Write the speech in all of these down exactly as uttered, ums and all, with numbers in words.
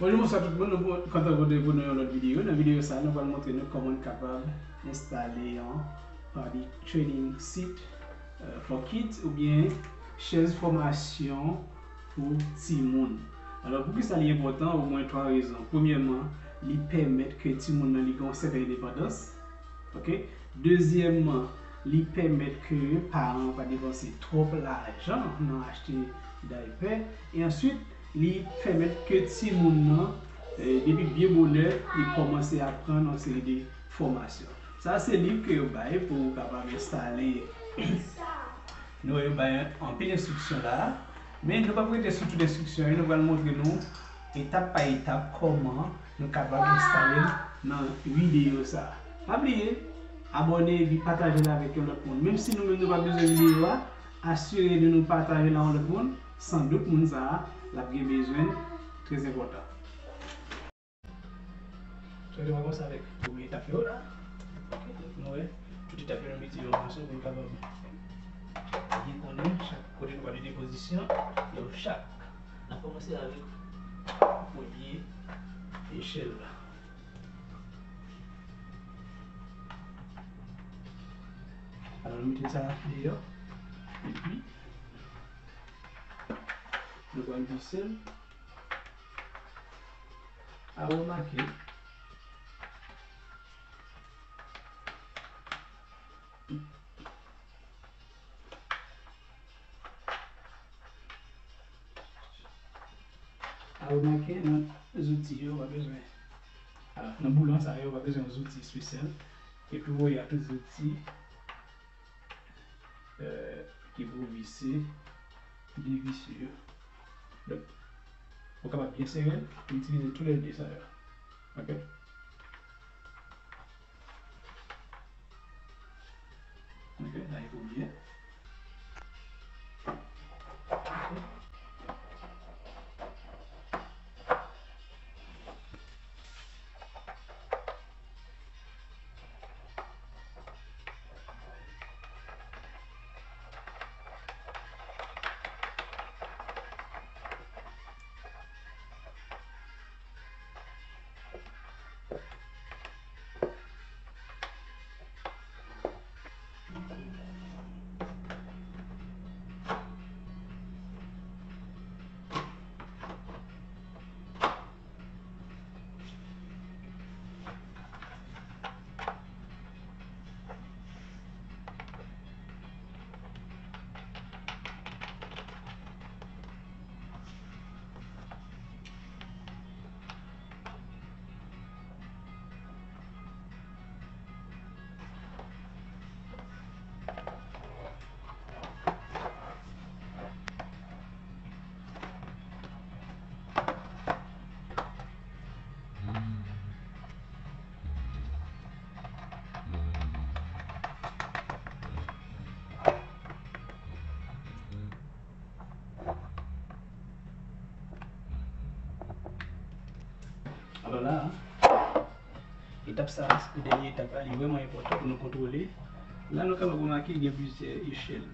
Bonjou, bonswa tout moun, nou kontan retwouve pou nou yon lòt videyo. Nan videyo sa, nou pral montre nou kòman n kapab enstale yon potty training seat, euh, for kids oubyen chèz fòmasyon pou timoun. Alò, poukisa li enpòtan? Omwen twa rezon. Premyèman, li pèmèt ke timoun nan li gen yon sèten endepandans. Ok? Dezyèmman, li pèmèt ke paran pa depanse twòp lajan nan achte daypè. E answit, li pèmèt ke timoun nan, eh, depi byen bonè, li kòmanse aprann yon seri de fòmasyon. Sa se liv ke yo bay pou ou kapab enstale. Nou wè yo bay anpil enstriksyon la, men nou p ap rete sou tout enstriksyon yo, nou pral montre nou etap pa etap kòman nou kapab enstale l nan videyo sa. Pa bliye, abòne epi pataje l avèk yon lòt moun. Menm si nou menm nou pa bezwen videyo a, asire nou nou pataje l a yon lòt moun, sandout moun sa a, l ap gen bezwen l, trè enpòtan. Sou te wè konsa avèk premye etap yo la. Ok, nou wè, tout etap yo nou mete yo ansanm pou nou kapab byen konnen chak kote nou pral mete pozisyon yo chak. N ap kòmanse avèk premye echèl la. Alò, nou mete sa deyò. Epi, nou pral vise l. A remake, a remake nan zouti yo, w pa bezwen, a, nan boulon sa yo, w pa bezwen yon zouti espesyal. Epi, w voye a tout zouti. Euh, ki pou vise de vis yo. Donk, ou kapab byen sere l, itilize toulède sa yo. Ok? Ok, la e pou byen. Ok. Alò la, etap sa, dènye etap la, li vrèman enpòtan pou nou kontwole. La, nou kapab remake gen plizyè echèl.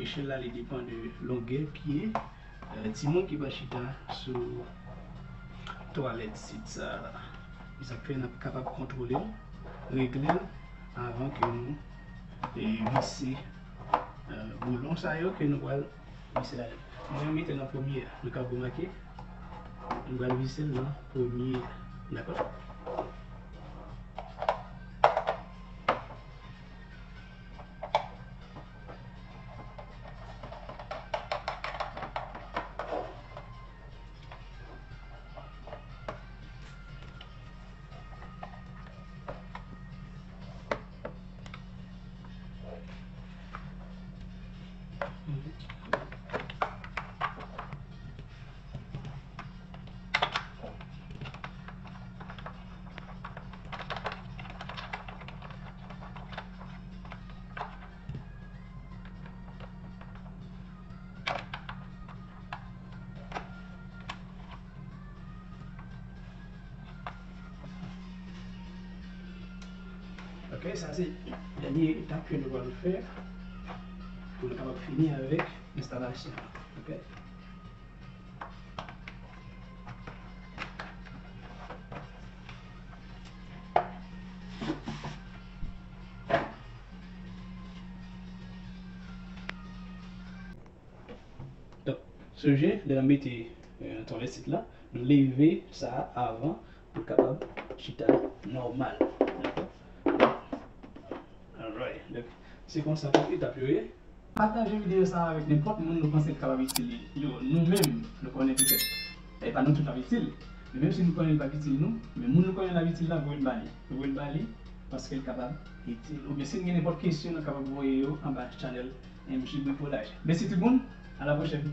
Echèl la, li depann de longè pye, euh, timoun ki pral chita sou twalèt sit sa la. Se sa k fè n ap kapab kontwole l, regle l avan ke nou, eh, vise, euh, boulon sa yo ke nou pral vise la. Mwen mete nan premye a. Nou ka remake, nou pral vise l nan premye a. Dakò? Ok, sa se dènye etap ke nou pral fè pou nou kapab fini avèk enstalasyon an. Ok. Sonje, lè n ap mete, euh, nan twalèt sit la, nou leve sa a avan pou l kapab chita nòmal. Dakò? Alright. Donk, se konsa tout etap yo ye. Pataje videyo sa a avèk nenpòt moun nou panse l kapab itil li. Yo, nou menm, nou konnen petèt, e pa nou tout l ap itil. Men menm si nou konnen l p ap itil nou, men moun nou konnen l ap itil la, voye l ba li. Voye l ba li, paske l kapab itil. Oubyen si n gen nenpòt kesyon, nou kapab voye yo anba channel M J Bricolage. Mèsi tout moun, a la pwochèn.